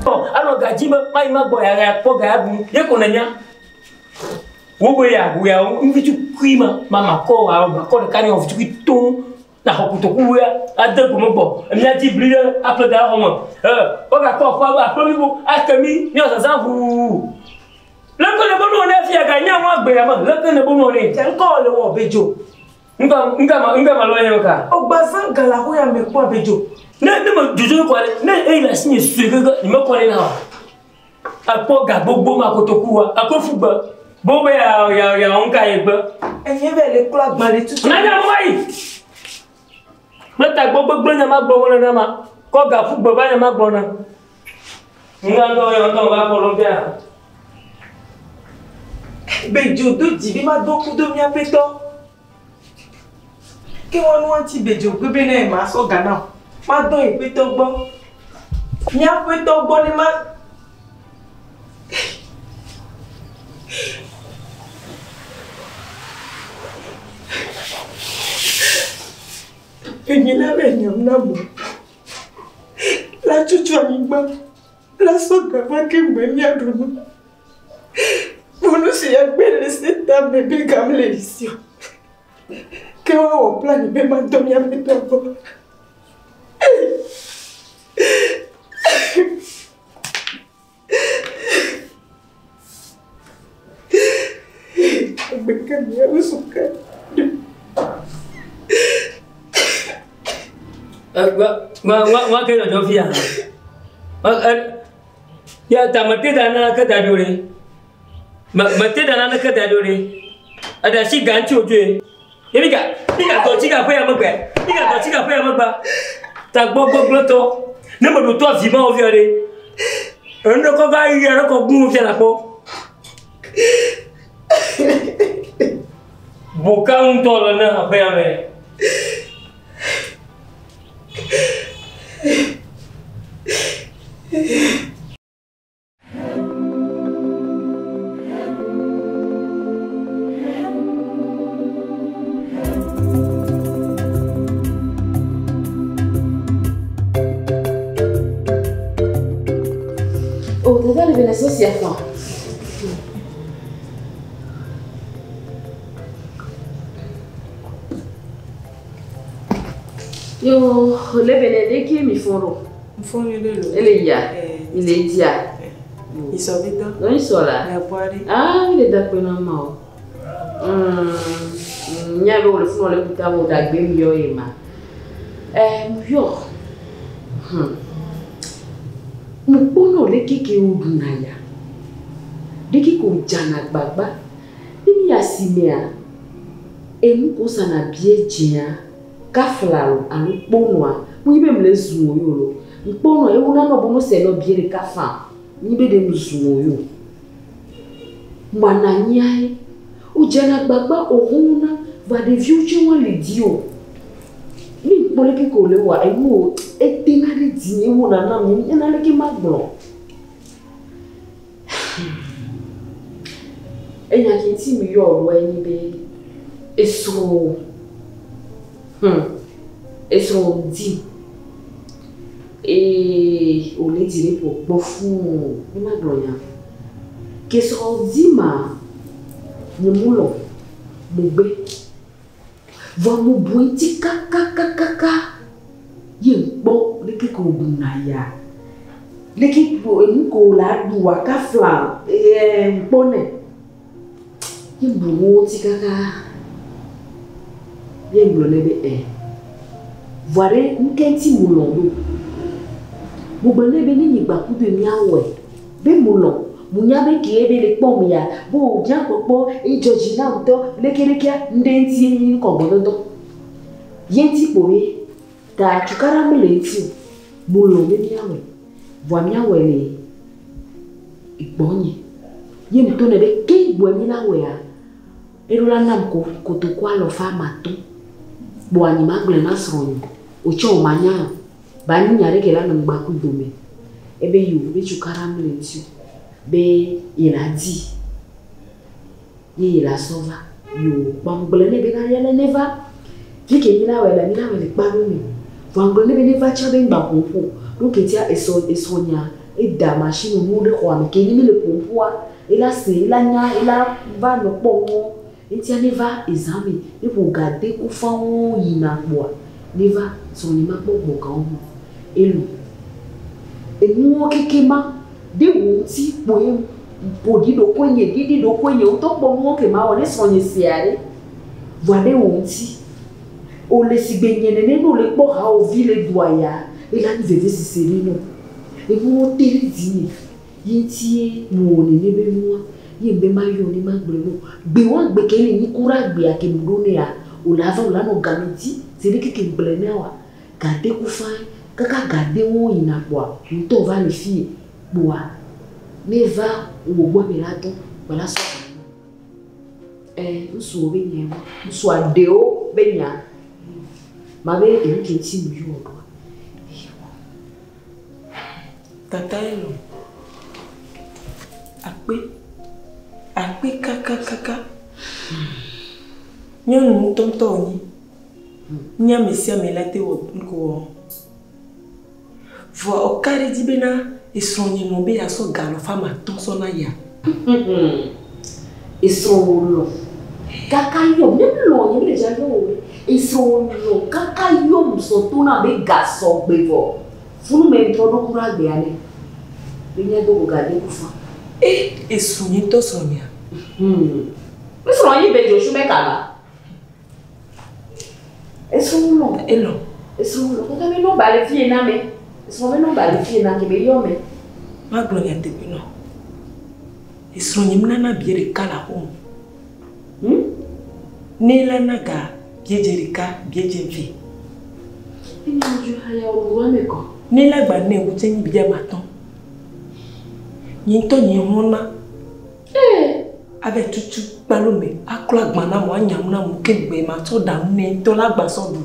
Anɔ ga dzi be mayi ma gbɔ ya ya kpɔ ga ya ɖu ye ko nènya. Wo be ya ʋu ya ŋutsukui ma ma ma kɔ wa ma kɔ ɖeka ne ŋutsukui to na xɔ kotoku ya ade gome gbɔ mía dzi bli ɖe aƒe da xɔ me. Wogakɔ aƒe aƒe blibo ake mí míawɔ zazã ʋuu. Leke ne be nuwɔ ne fia ga nya ŋu agbe ya me leke ne be nuwɔ ne. Ŋkɔ le wɔ bedzo. Ŋka ŋka ma ŋka ma lɔ nye ka. Ogbazã gala ho ya me kpɔ bedzo. Ne ne me dzodzo kɔ ɖe ne eyi le asi nye sue keke nye me kɔ ɖe na o. Akpɔ ga gbogbo ma kotoku wa akɔ fu gbe. Bo be ya ya ya ŋka ye gbe. Enye be le klɔ agba le tutu. Na nya ma yi. Kple tagbɔ gbegblẽ nya ma gblɔ wole na ma. Kɔ ga fu gbe va nya ma gblɔ na. Ŋka ŋka ya ŋka va kpɔ lɔ bia. Bedzo do dzi be ma do ku do míaƒe tɔ. Ke wɔnu ŋuti bedzo gbe be ne ma sɔ ga na o. Ma dɔ yi ƒe tɔ gbɔ. Míaƒe tɔ gbɔ ne ma. Enyi la be nyam na mo. La tutu anyigba. La sɔ ga va ke gbe míaɖu nu. Bonu si ya gbe le se ta me be gam le esi o. Ke woawɔ plan be madɔ míaƒe tɔ gbɔ. Agbe ke míawo su ke. Wa ke dzɔdzɔ fia. Ya ta mete da na ke da ɖo ɖe. Mete da na ke da ɖo ɖe. Eɖe asi ga ŋuti wòdzoe. Ye mi ga mi ga dɔ tsi ga ƒe ya megbe. Mi ga dɔ tsi ga ƒe ya megbe. Tagbɔ gbɔgblɔtɔ. Ne me ɖo to avi ma wo fia ɖe. Enu ɖe kɔ va yi ɖe kɔ gún wo fia la kpɔ. Boka ŋutɔ le ne aƒe ya me. Oh, tata le bene so sia fa. Yo, le bene de ke mi foro. Nfɔ nyuie ɖe lo. Ele ya. Mi le dia. Isɔ bi dɔ. Non isola. Ya bɔ Ah, mi le da pe na ma o. Nya be wo le funu le kuta wo da gbe mi yo e ma. Eh, mu yo. Mo kpɔnɔ le keke wo ɖuna ya. Ɖeke ko dzana gbagba. Ne mi asimea, enu ko sana bie dzĩa, kafla lo alo kpɔnɔa, mo nyi be mu le zu wo yo lo. Kpɔnɔ ewu nanɔ bo no se nɔ bie ɖeka fa. Nyi be ɖe mu zu wo yo. Mana nyae. O dzana gbagba o hona va ɖeviwo tse wɔn le di o. Mi kpɔ leke ko le wa enu o etena ɖe dzi ewo nana mi ena leke ma gblɔ. Enya ke ŋuti mi yɔ ɖoa enyi be esrɔ̃wò. Esrɔ̃wò di. Eye wòle dzi ɖe ƒo gbɔ fũu. Mi ma gblɔ nya. Ke srɔ̃wò di ma, nye mu lɔ, mo gbe. Vɔ mo bu eŋuti kakakakaka. Ye ŋkpɔ leke ke wòɖuna ya. Leke ko enu ko wòle aɖua kafla ŋkpɔ nɛ. Ye bu nuwo ŋuti kaka. Ye gblɔ nɛ be ɛ. Vɔa ɖe nu ke ŋuti mo lɔ̃ ɖo. Mo gblɔ nɛ be ne nye gba kudoe míawɔe. Be mo lɔ̃. Mo nya be ke be le kpɔm ya. Be wònya kpɔkpɔ edzɔ dzi na ŋutɔ. Lekelekea ŋɖe ŋuti ye nyi ŋkɔ gbɔdɔdɔ. Ye ŋuti kpo ye. Ta tukaɖa mele ŋuti o. Mo lɔ̃ be míawɔe. Vɔa míawɔe le gbɔnye. Ye ŋutɔ nɛ be ke gbɔe mi la wɔea, eɖo la nam ko kotoku alɔfa ama atɔ̃. Kpoa nye ma gblɔe na srɔ̃nye. Wòtsɔ wò manya o. Ba nyi nya ɖe ke la nɔ ŋgba ku dome. Ebe yo be tukaɖa mele ŋuti o. Be ye la di. Ye ye la sɔ va. Yo kpɔ ŋgblẽ nɛ bena ya ne ne va. Fi ke mi la wɔe la, mi la wɔe le kpa ɖo me. Vɔa ŋgblẽ nɛ be ne va tsã be ŋgba ƒo ƒo. Ɖo ke tia esɔ esrɔ̃nyea Eda machine nuwo ɖe xɔa me ke ne mi le ƒoƒua, ela se, ela nya, ela va nɔ kpɔ nuwo. Eŋutia ne va ezã me, ne ƒo ga de kufawo yina kpoa, ne va srɔ̃nye ma kpɔ gbɔ gawo me. Elo. Enuwo keke ma, ɖe wò ŋuti kpoe ƒo ɖi ɖokuinye, ɖiɖi ɖokuinye ŋutɔ kpɔ nuwo ke ma wɔ ne srɔ̃nye sea ɖe. Vɔa ɖe wò ŋuti. Wòle si gbe nye nene ne wòle kpɔ hawòvi le ɖua ya, ela nyi vevesese ɖe nɔ. Enuwo te ɖe dzinye. Ye ŋutie mewɔ nene be nua, ye ŋbe mayɔ ne magblɔe nɔ. Gbe wa gbe ke le nyi kura gbea ke meɖo nɛa, wòle ava wòle anɔ game dzi. Zi ɖe keke ŋgblɔe nɛ wa, gade kufa kaka gade wo yina kpoa, ŋutɔ va le fie kpoa, ne va wò gbɔ me la dɔ, kpoa la sɔ ga nɔ. Ŋutsuwo be nya wa, ŋutsua ɖewo be nya. Ma be enu ke ŋuti mu yɔ ɖoa. Tata elo. Akpe. Akpe kakakaka. Nyɔnu ŋutɔŋutɔ wònye. Nye ame sia ame la te wɔ ŋku wɔ. Vɔ ɔka ɖe dzi bena esrɔ̃nye lɔ̃ be yeasɔ ga alafa ame atɔ̃ sɔ na yea. Esrɔ̃wò lɔ̃ kaka yɔ ne lɔ̃ nye mi le dza yɔ wò ɖe. Esrɔ̃wò lɔ̃ kaka yɔ musɔ to na be ga sɔgbe vɔ. Funu me ŋutɔ ɖo kura gbea nɛ. Be mía do go ga de kufa. E esrɔ̃nye ŋutɔ srɔ̃nyea. Esrɔ̃ yi be dzosu me kaba. Esrɔ̃wò lɔ̃. Elɔ̃. Esrɔ̃wò lɔ̃ kaka be nɔba le fie na me. Esrɔ̃ be nɔba le fie na ke be yɔ me. Magblɔ nyateƒe nɔ. Esrɔ̃nye menana bie ɖeka le aƒeme. Ne la na ga biedze ɖeka, biedze ve. Enya dzo haya wò ame kɔ. Ne la gba ne wotse nyi bia matɔ̃. Nye ŋutɔ nye hlɔ̃na. Ave tutu kpalo me, aklɔ agba na mo, anyam na mo, ke gbe ma tsɔ ɖa nu ne ŋutɔ la agba sɔ ɖu.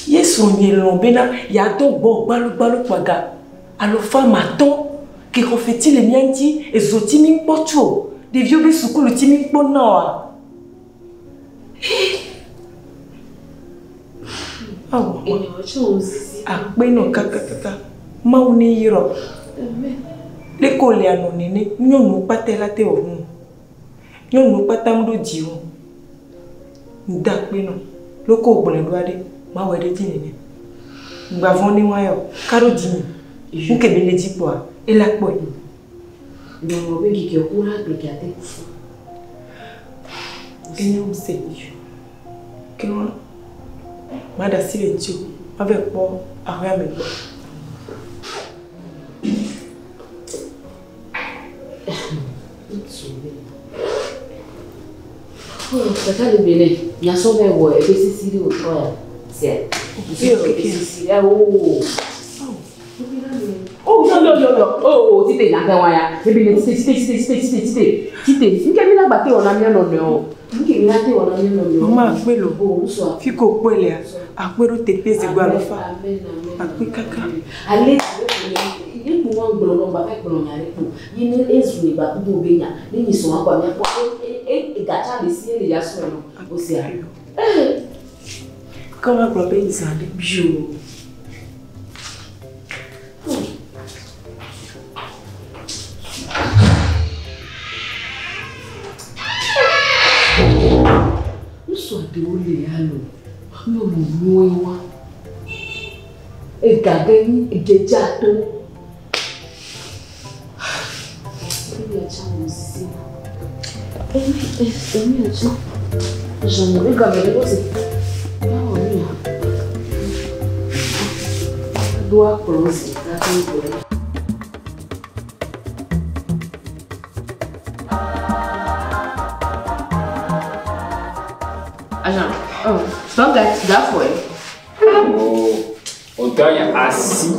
Ye srɔ̃nye lɔ̃ bena yeado gbɔ gbalogbalo kpa ga alafa ame atɔ̃ ke xɔ feti le mía ŋuti, ezo ti mi kpɔ tso, ɖeviwo be sukulu ti mi kpɔ na oa. Awɔ Enye wò tsɔ wò zizi. akpe nɔ kakakaka. Mawu ne yrɔ. Leke wòle anɔ nene, nyɔnuwo kpata la te wɔ nu. Nyɔnuwo kpata ŋu ɖo dzi o. Ŋda akpe nɔ. Leke wògblɔe ɖoa ɖe, mawɔe ɖe dzi nene. Ŋgba vɔ̃ ne woayɔ. Ka ɖo dzinye. Nu ke be le dzi kpɔa, ela kpɔe. Ŋlɔ be keke kura gbe ga de kufa. Enye ŋusẽ. Ke wa, maɖe asi le ŋutiwò. Mava kpɔ aƒea me gbɔ. Oh, tata le bene. Nyasɔ bɛ wɔ ebe sisi ɖe wòtrɔ ya. Sia. Iyo, Ebe keke. sisi. Eh, oh. Oh, yo, yo, yo, yo. Oh, tite nya ke wa ya. Ebe ne tite, tite, tite, tite, tite, tite. Tite. Nke mi la gba te wɔ na mía nɔnɔewo. Nke mi la te wɔ na mía nɔnɔewo. Mama akpe lo. Oh, ŋutsua. Fi ko kpɔe lea, akpe ɖo teƒe zi gbɔ alafa. Amen, amen. Akpe kaka. Ale ekpo wa gblɔ nɔ gba va gblɔ nya ɖe kpo. Ye ne ezu ne gba kudo be nya. Ne nyi sɔn akpa mía kpɔ e e gatsa le si ele ya sɔe nɔ. O sia. Ke magblɔ be zã ɖe. Bio. Ŋutsua ɖewo le ya lo. Nyɔnu nyuie wa. Ega ge nyi dzedze ato. Emi atsa wò sisi. Emi emi atsa. Zɔnɔ egame ɖe ko se. Báwo ni ya? Do akplɔ zi kaka gbɔ. Agent, oh, donc d'afɔ ye. Oh, o tɔ nye asi.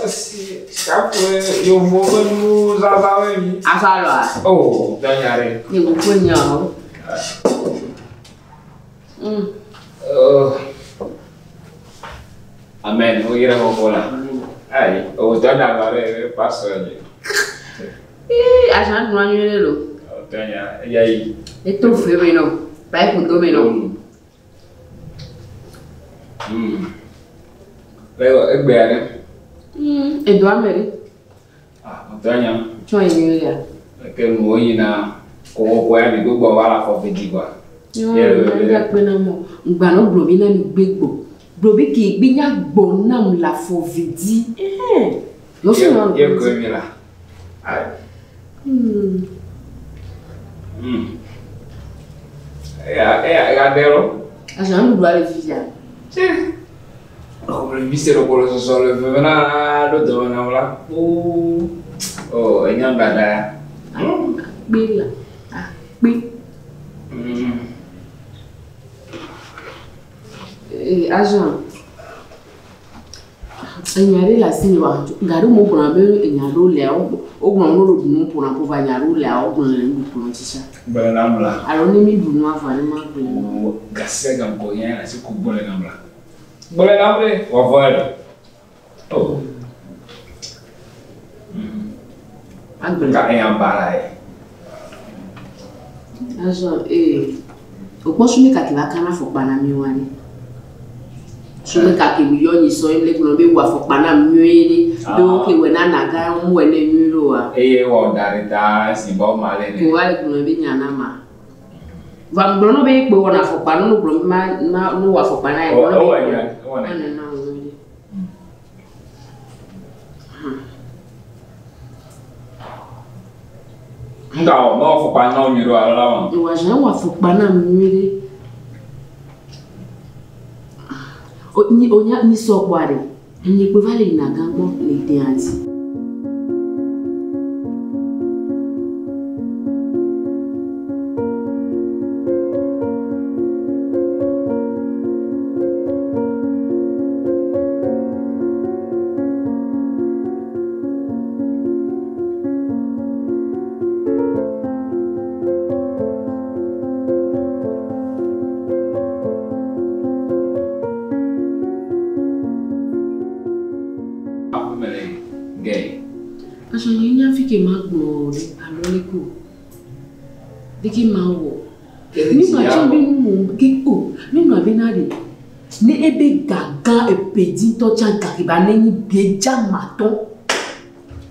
Asi, kaƒe yevuwo ƒe nuzazãwoe mi. Afa lɔa? Oh, tɔ nya ɖe. Nye kuku nya o. Oh. Amen. O yɛrɛ ko la. Ayi, o tɔ nya lɔ ɖe pastor nye. Ee, agent nua nyuie ɖe lo. O tɔ nya eya yi. Eto fue me nɔ, pipe do me nɔ. Le egbea ɖe. Edoa me ɖe. Ah, ŋutɔ nya. Tsɔ yi nyuie ya. Ke nuwo yina kɔkɔkɔ ya mi gbogbo va le afɔ ve dzi kɔa. Nyɔnu kpe na mɔ. Ŋgba no gblɔ bi na mi gbe gbɔ. Gblɔ bi ke gbe nya gbɔ nam le afɔ ve dzi. Yɔsɔ na Ye ko mi la. Ayi. Eya eya eya ɖe lo. Azã nuɖuɖu ale fifia. Tse. O le mi se lo kolo sɔsɔ le veve na ɖo dɔme na la. O. O enya gbada ya. Akpe la. Akpe. Ee azã. Enya ɖe le asi nye wa ga ɖe mo gblɔna be enya ɖewo lia wogblɔ ne wole ɖu nu ƒona ƒo va nya ɖewo lia wogblɔ le nuɖukplɔ dzi sa. Gblɔ na mu la. Alo ne mi ɖu nua vɔ ne ma gblɔ. O gasi gam ko nya asi ko gblɔ na mu la. Gblɔ na mu ɖe wɔvɔ le. O. Agblɔ. Ka enya ba la ye. Azɔ ee okpɔ sume kake va kana afɔkpa na mi wa ɖe. Sume kake mi yɔ nyi sɔ ye le gblɔ be wɔ afɔkpa na mi nyuie ɖe. Be wo ke wɔ na naga mu wɔ ne nyuie ɖo wa. Eye wɔ da ɖe ta si bɔ ma le Ko ne. wa le gblɔ be nya na ma. Va gblɔ no be kpe wɔ na afɔkpa no gblɔ be ma ma no wɔ afɔkpa na ye. O Gblɔ o be wɔ nya o wɔ ɔne ne. na wo nyuie ɖe. Nga o ma afɔkpa na wo nyuie ɖo alo la ma. Wɔ azã wɔ afɔkpa na mi nyuie ɖe. O nyi o nya nyi sɔ kpɔa ɖe. Enyi kpe va le yina gã gbɔ le dea dzi. Aƒeme le gɛ. Azɔ nye nya fi ke ma gblɔ o ɖe alo le ko. De ke ma wɔ. Mi ma tsɔ be nu mo ke o. Mi nɔ be na ɖe. Ne ebe gagã epe dzi ŋutɔ tsã gake ba ne nyi bie dza matɔ.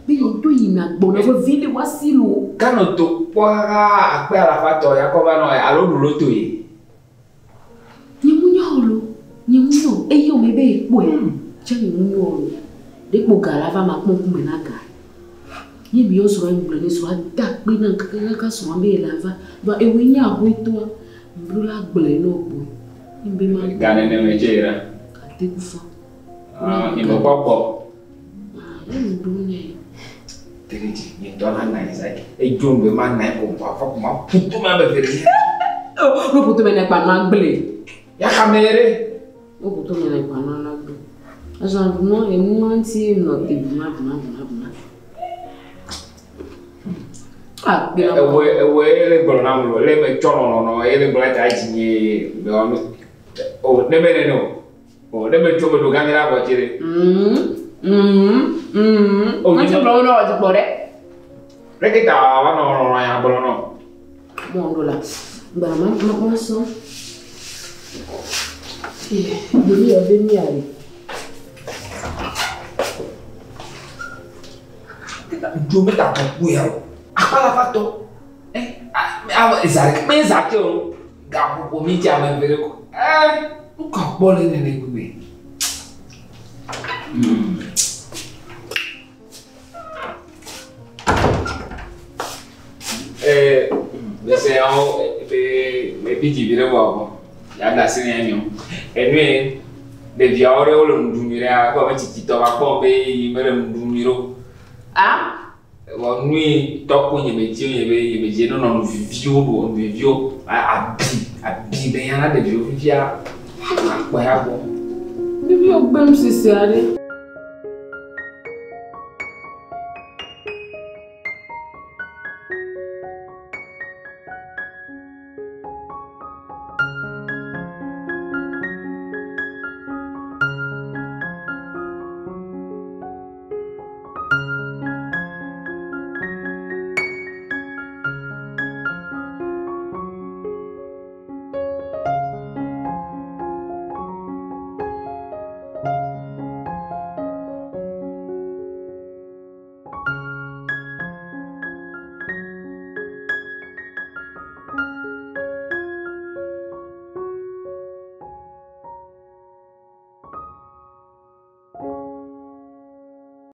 Be yewo to yina gbɔ na vevi le wa si lo. Kano to kpɔ kaka akpe alafa tɔ ya kɔ va nɔ alo ɖu loto ye. Nye mu nya o lo. Nye mu nya o. Eye o me be ekpɔe. Tse nye mu nya o lo. Ɖe kpo ga la va ma kpɔ ŋkume na ga. Ye mi yɔ srɔ̃ gblɔ ne srɔ̃a da akpe na kakaka srɔ̃a be yele ava. Ba ewoe nye ahoetɔa. Ŋɖo la gblɔe na wo kpoe. Ye be ma Ga nene me tse yra. gate kufa. Ah, nye me kpɔ kpɔ. Ye mi ɖo nɛ. Tere dzi nye ŋutɔ na na yi sa yi. Edzo ŋgbe ma na yi ko ŋu afɔ ko ma ƒu to me ame eve ɖe. No ƒoto me ne kpa nua gblẽ. Ya kame ye ɖe. No ƒoto me ne kpa nua la gblẽ. Azɔ ɖunɔ enua ŋuti ye nɔ te ɖuna ɖuna ɖuna ɖuna. Akpe na Ewoe ewoe le gblɔ na mu lo le me tsɔ lɔlɔnɔ ye le gblɔ ta dzi nye me wɔ nu. O ne me nene o. O ne me tso me ɖo gã mi la vɔ tse ɖe. O, Ŋuti nye- gblɔ wo ne wɔ dzi kpɔ ɖe. Leke ta wa nɔ lɔlɔ ya gblɔ nɔ. Mɔ ɖo la. Gbana ma ma ma sɔ. Ɖevi yɔ be mia ɖe. Dzo me ta kɔ kpu ya o. Akpe alafa tɔ. Ɛ a za ɖeka me za tse o. Gaƒoƒo mi tse ame eve ɖe ko. Ɛ nu ka kpɔ le nene gbegbe. Ɛ bese yawo be me bi dzi vi ɖe vɔ vɔ. Ya da asi ne nyo. Enu ye ɖeviawo ɖe wole nu ɖum nyuie ɖe akpɔ be tsitsitɔ va kpɔ be yi mele nu ɖum nyuie ɖe o. Ah. Wɔ nui tɔkpo nye me dzi nye be nye me dzi nɔnɔ nu viviwo ɖu nu viviwo abi abi be ya na ɖeviwo fifia akpɔ ya gbɔ. Ɖevi yɔ gbe nu sese aɖe.